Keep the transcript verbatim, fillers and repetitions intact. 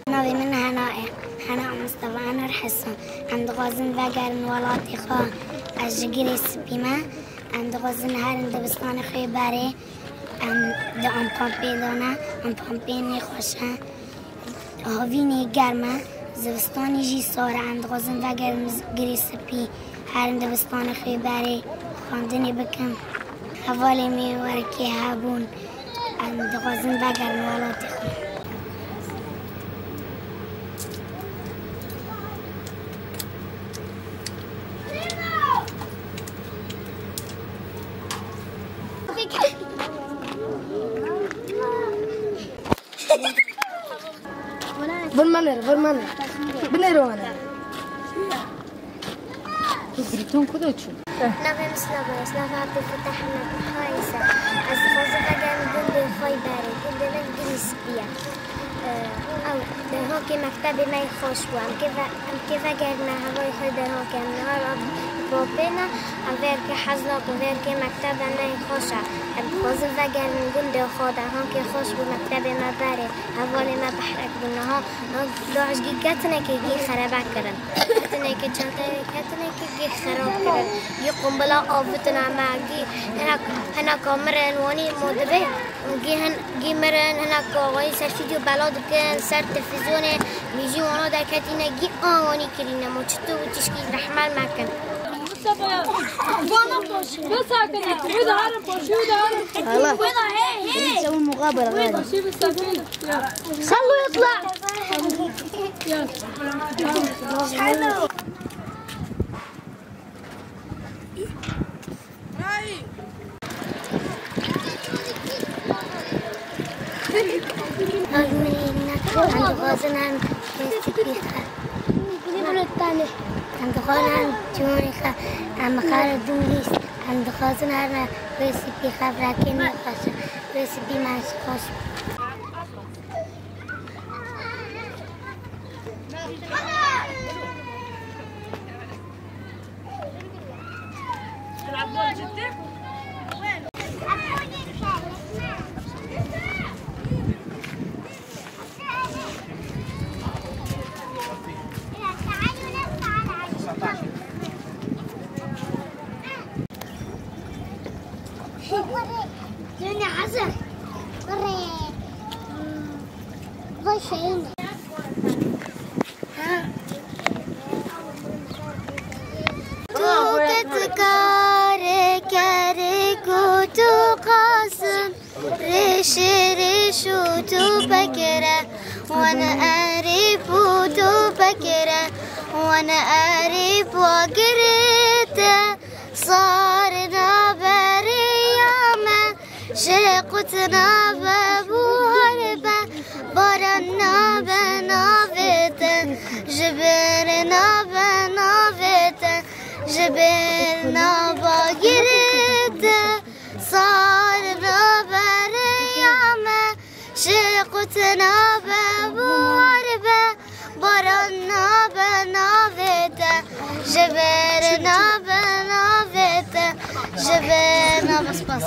Navê min Hena e. Hena Mustafa Enwer Hesan. Em dixwazin vegerin welatê xwe. Ez ji Girê Spî me. Em dixwazin herin dibistanê xwe berê. Em di Ampampê de ne. Ampampê nêxweş e. Havînê germ e, zivistanê jî sar e. Em dixwazin vegerin Girê Spî, herin dibistanê xwe berê, xwendinê bikin. Hevalê me werekê hebûn, em dixwazin vegerin welatê xwe. Vur me nêr, vur me nêr. Binêre wana. Tu Brîton ku de çû? Navê min Slava ye, Slava Abdulfetah Ehmed Hayis e. Ez dixwazim vegerim gundê xwe yî berê. Gundê min Girê Spî ye. Ew, derhokê mektebê me yê xweş bû. Em kê ve-, em kê vegerime hevalê xwe derhokê. Em niha re bapê ne, em vê yekê hez nakin, vê yekê mektebe me yê xweş e. Em dixwazin vegerin gundê xwe, derhokê xweş bû, mektebê me berê. Hevalê me behrek bûn niha. Daişgî ketinekê gî xerebe kirin. Ketinekê çenteyê, ketinekê gî xerab kirin. Gî qumbila avitine me, gî hinek, hineka mirin, wanî modibê, gî hin, gî mirin, hineka wanî ser stûdyo bela dikin, ser televîzyonê, mîzî wana derketîne, gî an wanî kirîne, ma çi tu û tişkî rehmel mekin. Mustafa ya. Bana boş. Bes hakikaten. Wê de herin boş, wê de herin. Allah. Wê de hey, hey. Çabuk muqabele. Wê de şey Mustafa. Sallu yatla. Em dixwazin em rêsîpî xwe. Em dixwazin em ciwanê xwe, em xwe re dûrîs, em dixwazin her ne rêsîpî xwe, firakê nêxweş e. Rêsîpî me xweş. Tu ketkarê kerê ku tu qasim, rêşê rêş û tu pekere, wan erî bû tu pekere, wan erî bû girête, sar nabe rêya me. Ji qut nabe buhar be, baran nabe navê te, ji ber nabe navê te, ji ber naba girê te, sar nabe rêya me. Ji qut nabe buhar be, baran nabe navê te, ji ber nabe navê te, ji ber nabe spas.